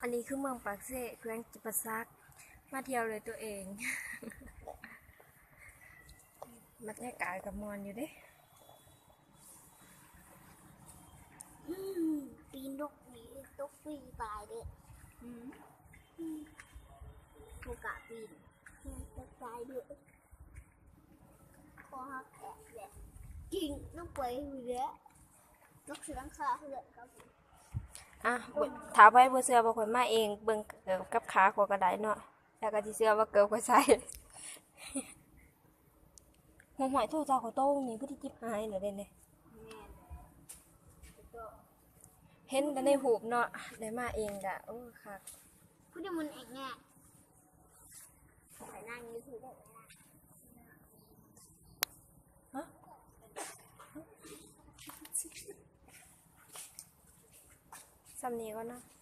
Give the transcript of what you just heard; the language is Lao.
ອັນນີ້ຄືເມືອງປາກເຊ ແຂວງຈຳປາສັກ ມາທ່ຽວດ້ວຍຕົວເອງ ບັນຍາກາດກໍມ່ວນຢູ່ເດ້. ອືມ ປີນດົກນີ້ຕົກຟຣີຕາຍເດ້. ອືມ ອືມ ບໍ່ກ້າປີນ ຕົກຕາຍເດ້. ຄໍຫັກແອກແບບກິ້ງລົງໄປພຸ້ນແຫຼະ ຕົກໃສ່ຫຼັງຄາເຮືອນເຂົາ. ອ່ະ ຖ້າໃຜບໍ່ເຊື່ອວ່າຂ້ອຍມາເອງ ເບິ່ງເກີບກັບຂາຂ້ອຍກໍໄດ້ເນາະ ແລ້ວກໍຊິເຊື່ອວ່າເກີບຂ້ອຍໃສ່. ໂອ້ຍ ໂທລະສັບຂ້ອຍຕົກນີ້ ຄືຊິຈິບຫາຍແລ້ວເດ້ນີ້. ແມ່ນ ເຫັນແຕ່ໃນຮູບເນາະ ໄດ້ມາເອງກະ ໂອ້ ຄັກ ຜູ້ໃດມັນແອກແງກ ໄປນັ່ງຢູ່ທີ່ເດີມ. ຮະ ສ່ຳນີ້ກ່ອນເນາະ.